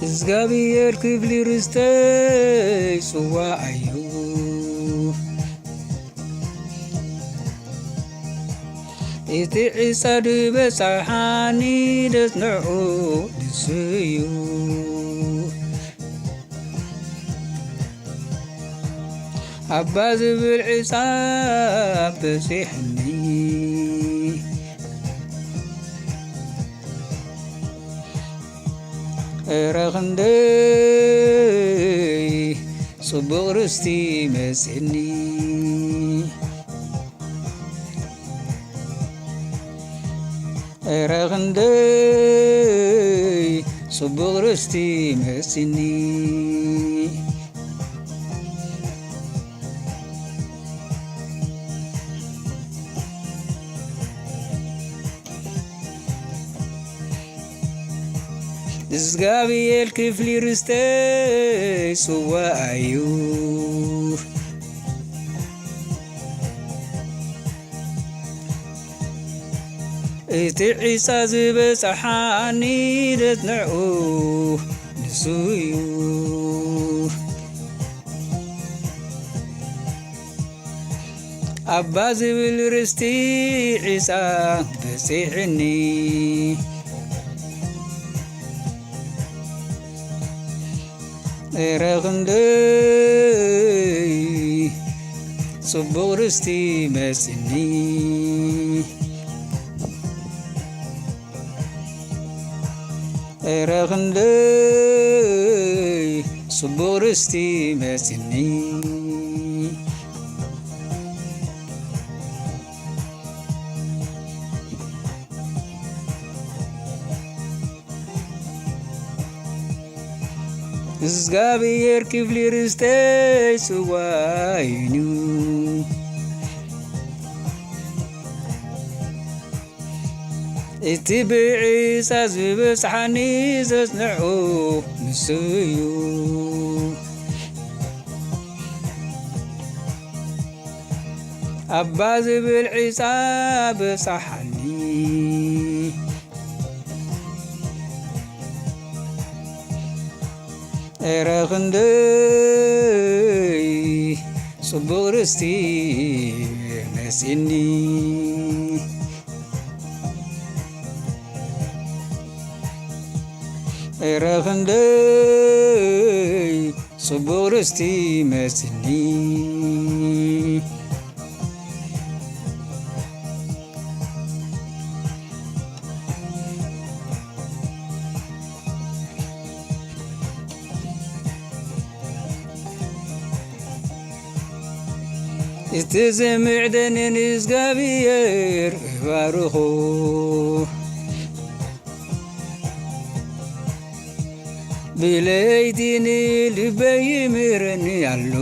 እግዚኣብሔር ክፍሊ ርስተይ ጽዋዓዩ፣ እቲ ዒሳ ዝበጽሓኒ ደጽንዑ ንሱ እዩ። ኣባ ዝብል ዒሳ በጺሕኒ። እረ ክንደይ ጽቡቕ ርስቲ መጺኒ። እረ ክንደይ ጽቡቕ ርስቲ መጺኒ። እግዚኣብሔር ክፍሊ ርስተይ ጽዋዓዩ፣ እቲ ዒሳ ዝበጽሓኒ ደጽንዑ ንሱ እዩ። ኣባ ዝብል ርስቲ ዒሳ በጺሕኒ። እረ ክንደይ ጽቡቕ ርስቲ መጺኒ። እረ ክንደይ ጽቡቕ ርስቲ መጺኒ። እግዚኣብሔር ክፍሊ ርስተይ ጽዋይኑ፣ እቲ ብዒሳ ዝበጽሓኒ ዘጽንዑ ንሱ እዩ። ኣባ ዝብል ዒሳ በጻሓኒ። እረ ክንደይ ጽቡቕ ርስቲ መጺኒ። እረ ክንደይ ጽቡቕ ርስቲ መጺኒ። እቲ ዝምዕደኒ ንእግዚኣብሔር እባርኹ። ብለይቲ ንልበይ ይምህረኒ ኣሎ።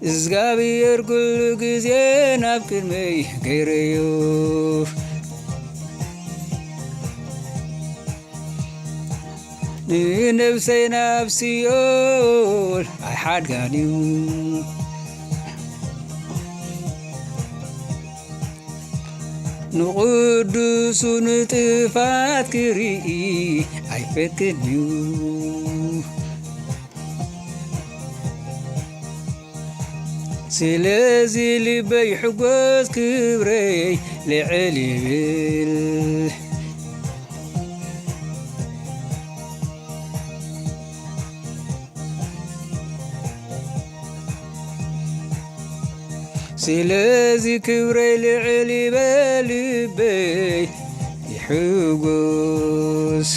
እግዚኣብሔር ኩሉ ግዜ ናብ ቅድመይ ገይረዮ። ንነብሰይ ናብ ሲኦል ኣይሓድጋን እዩ። ንቕዱሱ ንጥፋት ክርኢ ኣይፈቅድን እዩ። ስለዚ ልበይ ሕጎስ ክብረይ ልዕል ይብል። ስለዚ ክብረይ ልዕል ይበል ልበይ ይሕጎስ።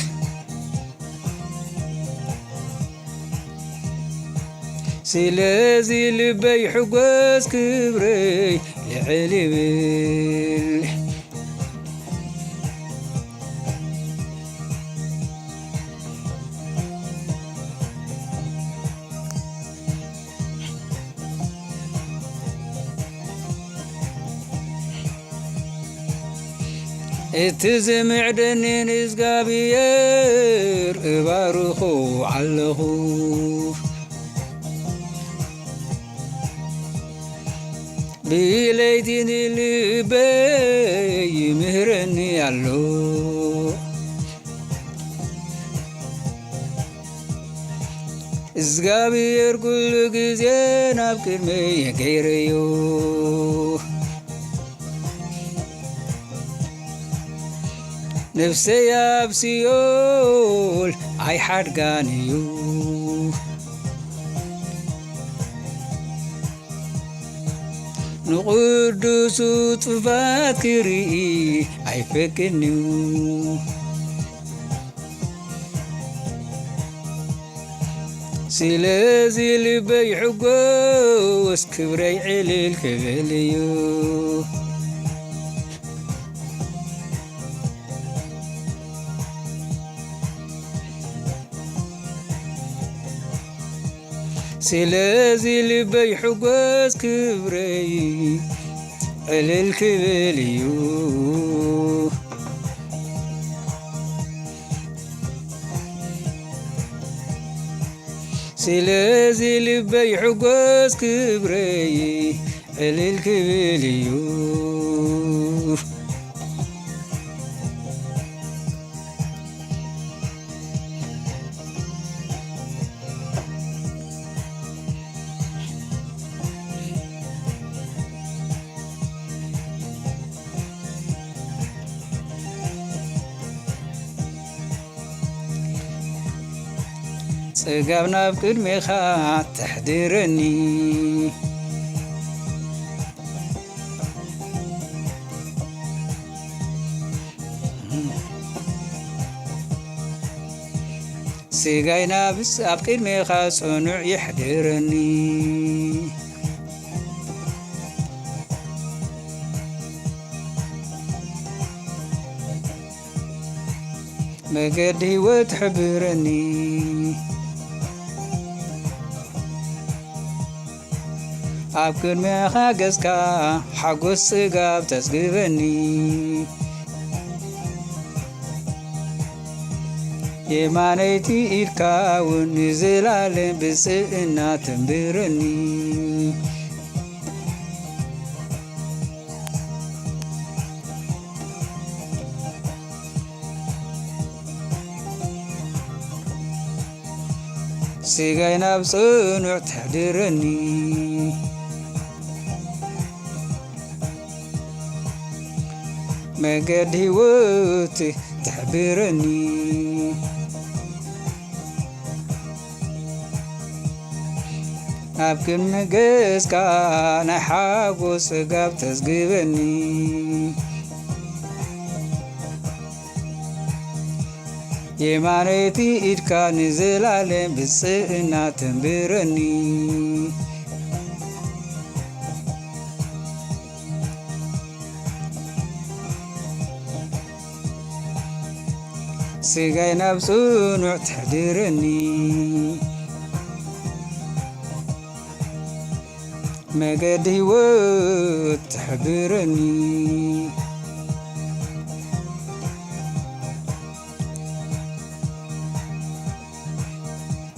ስለዚ ልበይ ሕጎስ ክብረይ ልዕል ይብል። እቲ ዝምዕደኒ ንእግዚኣብሔር እባርኾ ኣለኹ። ብለይቲ ንልበይ ይምህረኒ ኣሎ። እግዚኣብሔር ኩሉ ግዜ ናብ ቅድመይ ገይረዮ። ነፍሰይ ኣብ ሲኦል ኣይሓድጋን እዩ። ንቕዱሱ ጥፋት ክርኢ ኣይፈቅድን እዩ። ስለዚ ልበይ ይሕጎስ፣ ክብረይ ዕልል ክብል እዩ። ስለዚ ልበይ ይሕጎስ፣ ክብረይ ዕልል ክብል እዩ። ስለዚ ልበይ ይሕጎስ፣ ክብረይ ዕልል ክብል እዩ። ጽጋብ ናብ ቅድሜኻ ተሕድረኒ። ስጋይ ናብስ ኣብ ቅድሜኻ ጽኑዕ ይሕድረኒ። መገዲ ህይወት ሕብረኒ። ኣብ ቅድሜኻ ገጽካ ሓጎስ ጽጋብ ተጽግበኒ። የማነይቲ ኢድካ እውን ንዘላለም ብጽእና ተንብረኒ። ስጋይ ናብ ጽኑዕ ተሕድረኒ። መገዲ ህይወት ተሕብረኒ። ኣብ ቅድሚ ገጽካ ናይ ሓጎስ ጽጋብ ተዝግበኒ። የማነይቲ ኢድካ ንዘላለም ብጽእና ተንብረኒ። ስጋይ ናብ ጽኑዕ ተሕድረኒ። መገዲ ህይወት ተሕብረኒ።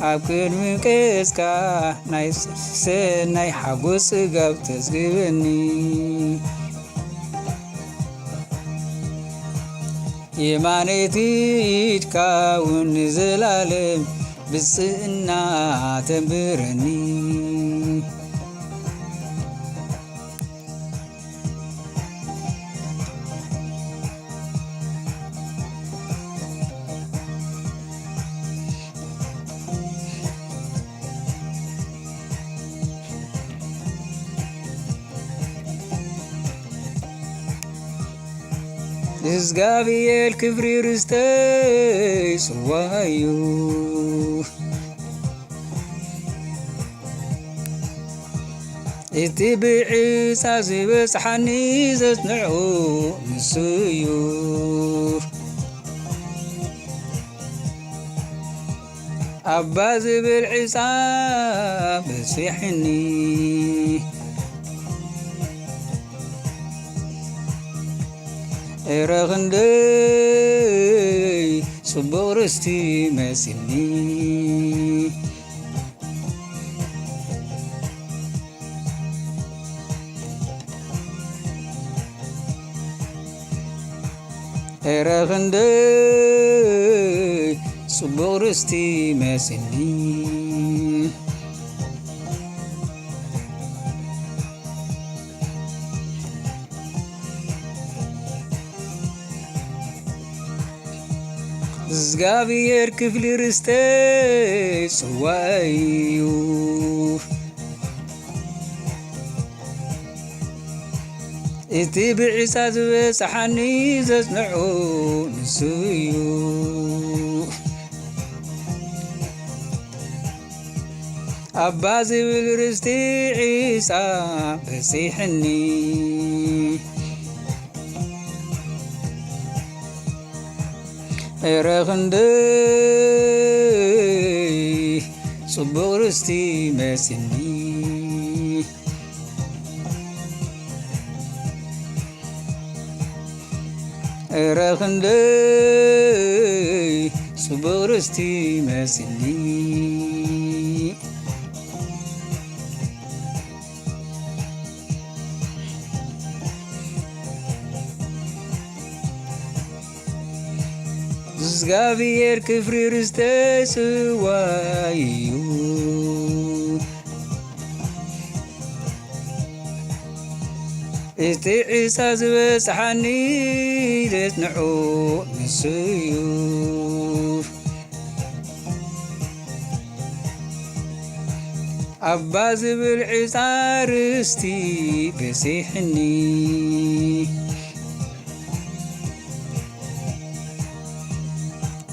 ኣብ ቅድሚ ገጽካ ናይ ሰናይ ሓጎስ ጽጋብ ተዝግበኒ። የማነይቲ ኢድካ እውን ንዘላለም ብጽእና ተንብረኒ። እግዚኣብሔር ክብሪ ርስተይ ጽዋይ እዩ። እቲ ብዕጻ ዝበጽሓኒ ዘጽንዑ ንሱ እዩ። ኣባ ዝብል ዕጻ በጺሕኒ። እረ ክንደይ ጽቡቕ ርስቲ መጺኒ። ኧረ ክንደይ ጽቡቕ ርስቲ መሲኒ። እግዚኣብሔር ክፍሊ ርስተይ ጽዋእዩ። እቲ ብዒሳ ዝበጽሓኒ ዘጽንዑ ንሱ እዩ። ኣባ ዝብል ርስቲ ዒሳ በጺሕኒ። ኧረ ክንደይ ጽቡቕ ርስቲ መሲኒ። ኧረ ክንደይ ጽቡቕ ርስቲ መሲኒ። እግዚኣብሔር ክፍሪ ርስተይ ጽዋይ እዩ። እቲ ዒሳ ዝበጽሓኒ ዘጽንዑ ንሱ እዩ። ኣባ ዝብል ዒሳ ርስቲ በጺሕኒ።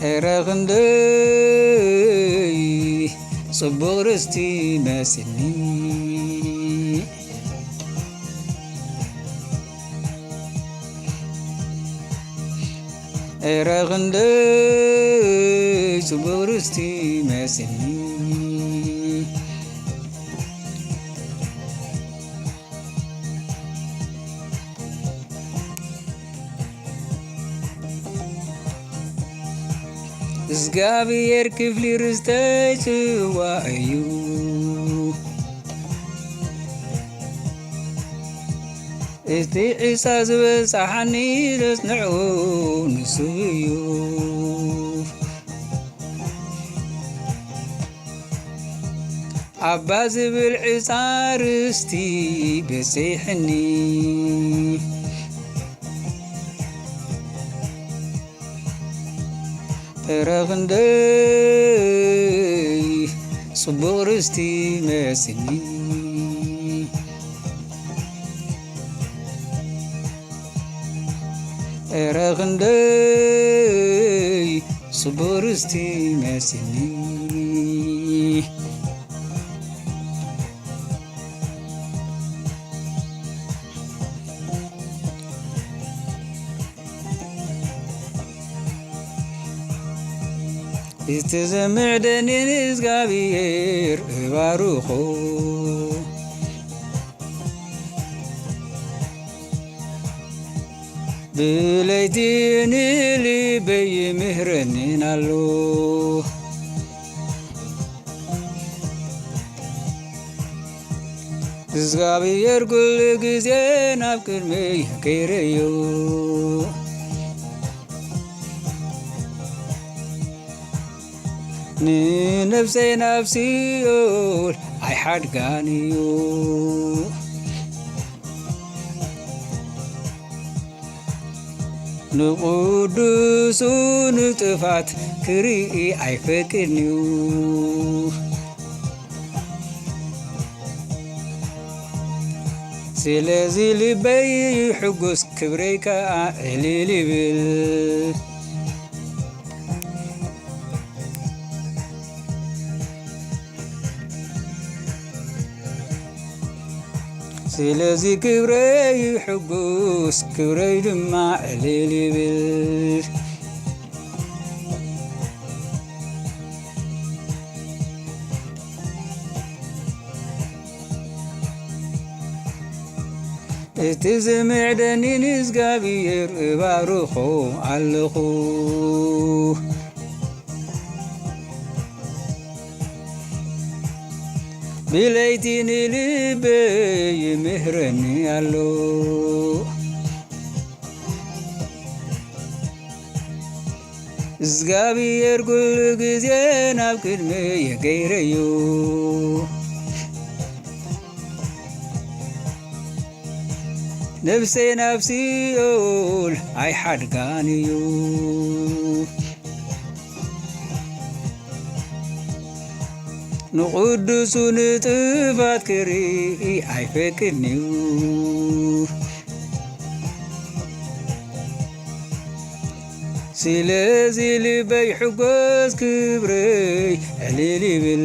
ኧረ ክንደይ ጽቡቕ ርስቲ መሲኒ። ኧረ ክንደይ ጽቡቕ ርስቲ መሲኒ። እግዚኣብሔር ክፍሊ ርስተይ ጽዋእ እዩ። እቲ ዒሳ ዝበጽሓኒ ዘጽንዑ ንሱ እዩ። ኣባ ዝብል ዒሳ ርስቲ በጺሕኒ። ኧረ ክንደይ ጽቡቕ ርስቲ መሲኒ። ኧረ ክንደይ ጽቡቕ ርስቲ መሲኒ። እቲ ዘምዕደኒ ንእግዚኣብሔር እባርኾ። ብለይቲ ንልበይ ይምህረንን ኣሎ። እግዚኣብሔር ኩሉ ግዜ ናብ ቅድመይ ከይረዮ። ንነፍሰይ ናብ ሲኦል ኣይሓድጋን እዩ። ንቕዱሱ ንጥፋት ክርኢ ኣይፈቅድን እዩ። ስለዚ ልበይ ይሕጉስ፣ ክብረይ ከኣ ዕልል ይብል። ስለዚ ክብረይ ይሕጉስ፣ ክብረይ ድማ ዕልል ይብል። እቲ ዝምዕደኒ ንእግዚኣብሔር እባርኾ ኣለኹ። ብለይቲ ንልበይ ይምህረኒ ኣሎ። እግዚኣብሔር ኩሉ ግዜ ናብ ቅድመይ ገይረዮ። ነፍሰይ ናብ ሲኦል ኣይሓድጋን እዩ። ንቕዱሱ ንጥፋት ክርኢ ኣይፈቅድን እዩ። ስለዚ ልበይ ሕጎስ ክብረይ ዕልል ይብል።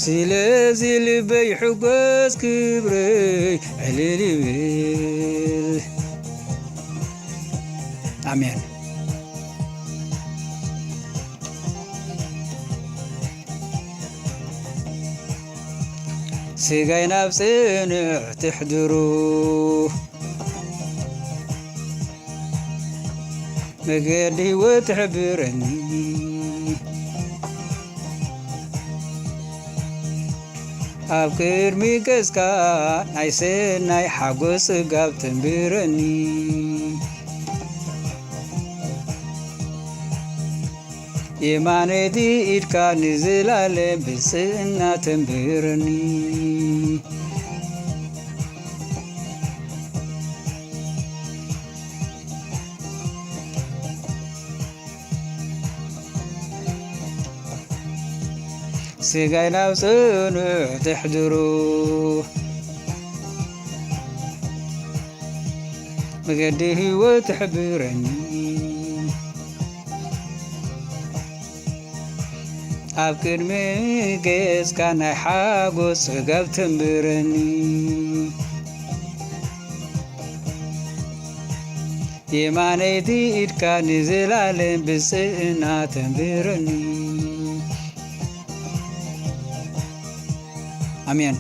ስለዚ ልበይ ሕጎስ ክብረይ ዕልል ይብል። ኣሜን። ስጋይ ናብ ጽንዕ ትሕድሩ፣ መገዲ ህይወት ትሕብረኒ። ኣብ ቅድሚ ገጽካ ናይ ሰናይ ሓጎስ ጽጋብ ተንብረኒ። የማነይቲ ኢድካ ንዘላለም ብጽእና ተንብረኒ። ስጋይ ናብ ጽኑዕ ተሕድሩ፣ መገዲ ህይወት ትሕብረኒ። ኣብ ቅድሚ ገጽካ ናይ ሓጎስ ጽጋብ ተንብረኒ። የማነይቲ ኢድካ ንዘላለም ብጽእና ተንብረኒ። ኣሜን።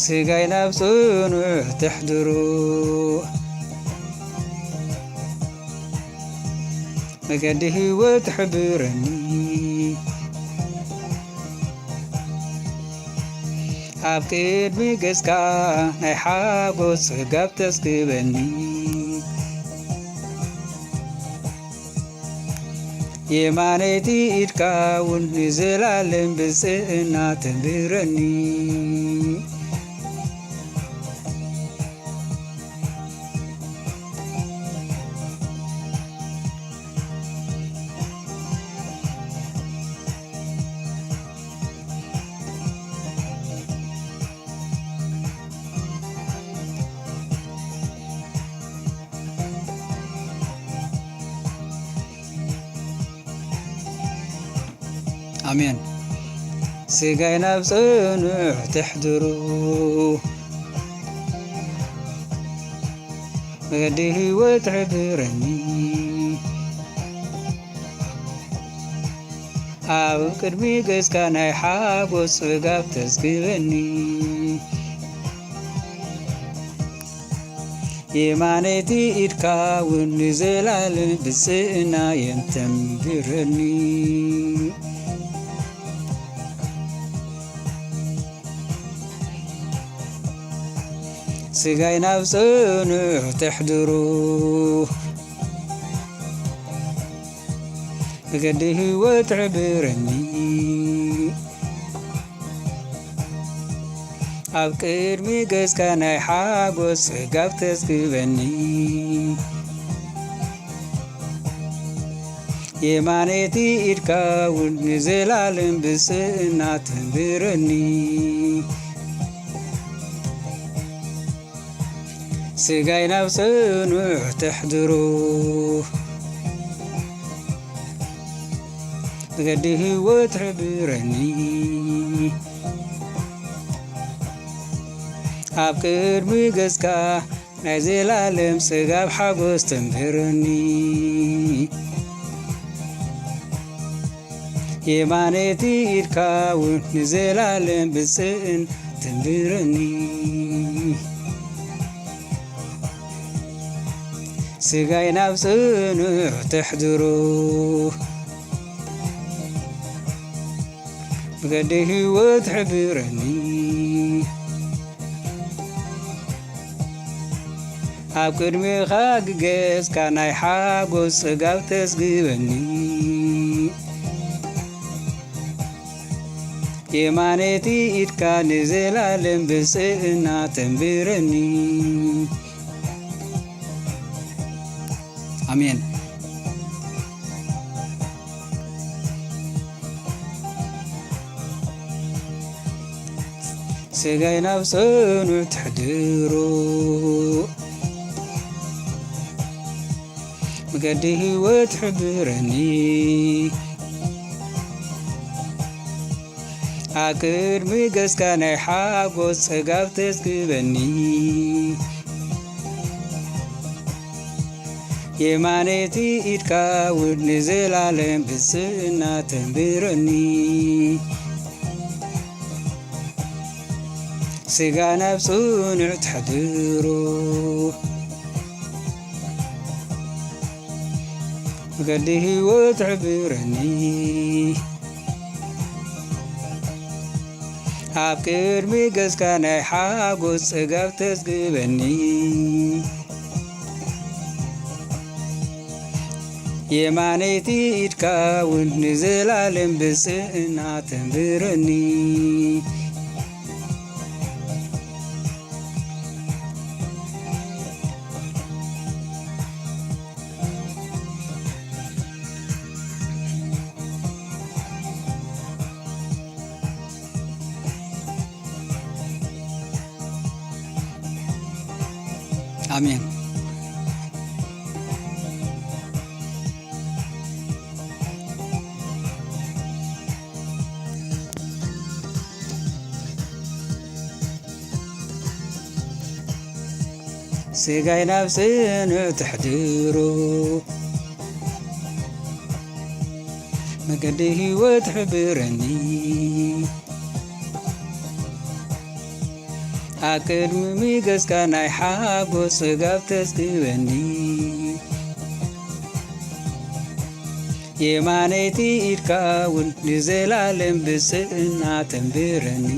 ስጋይ ናብ ጽኑዕ ተሕድሩ፣ መገዲ ህይወት ትሕብረኒ። ኣብ ቅድሚ ገጽካ ናይ ሓጎስ ጽጋብ ተስግበኒ። የማነይቲ ኢድካ እውን ንዘላለም ብጽእና ተንብረኒ። ኣሜን። ስጋይ ናብ ጽኑዕ ተሕድሩ፣ መገዲ ህይወት ትሕብረኒ። ኣብ ቅድሚ ገጽካ ናይ ሓጎስ ጽጋብ ተስግበኒ። የማነይቲ ኢድካ እውን ንዘላለም ብጽእና የንተንብረኒ። ስጋይ ናብ ጽኑዕ ተሕድሩ፣ መገዲ ህይወት ትሕብረኒ። ኣብ ቅድሚ ገጽካ ናይ ሓጎስ ጽጋብ ተስግበኒ። የማነይቲ ኢድካ እውን ንዘላለም ብጽእና ተንብረኒ። ስጋይ ናብ ጽኑዕ ተሕድሩ፣ መገዲ ህይወት ትሕብረኒ። ኣብ ቅድሚ ገጽካ ናይ ዘላለም ጽጋብ ሓጎስ ተንብረኒ። የማነይቲ ኢድካ እውን ንዘላለም ብጽእና ተንብረኒ። ስጋይ ናብ ጽኑዕ ተሕድሮ፣ መገዲ ህይወት ሕብረኒ። ኣብ ቅድሜኻ ግገዝካ ናይ ሓጎስ ጽጋብ ተዝግበኒ። የማነይቲ ኢድካ ንዘላለም ብጽእና ተንብረኒ። ኣሜን። ስጋይ ናብ ጽኑዕ ተሕድሮ፣ መገዲ ህይወት ሕብረኒ። ኣብ ቅድሚ ገጽካ ናይ ሓጎስ ጽጋብ ተዝግበኒ። የማነይቲ ኢድካ እውን ንዘላለም ብጽእና ተንብረኒ። ስጋ ናብ ጽኑዕ ተሕድሮ፣ መገዲ ህይወት ሕብረኒ። ኣብ ቅድሚ ገጽካ ናይ ሓጎስ ጽጋብ ተዝግበኒ። የማነይቲ ኢድካ እውን ንዘላለም ብጽእና ተንብረኒ። ኣሜን። ስጋይ ናብ ጽኑዕ ተሕድሮ፣ መገዲ ህይወት ሕብረኒ። ኣብ ቅድሚ ገጽካ ናይ ሓጎስ ጽጋብ ተዝግበኒ። የማነይቲ ኢድካ እውን ንዘላለም ብጽእና ተንብረኒ።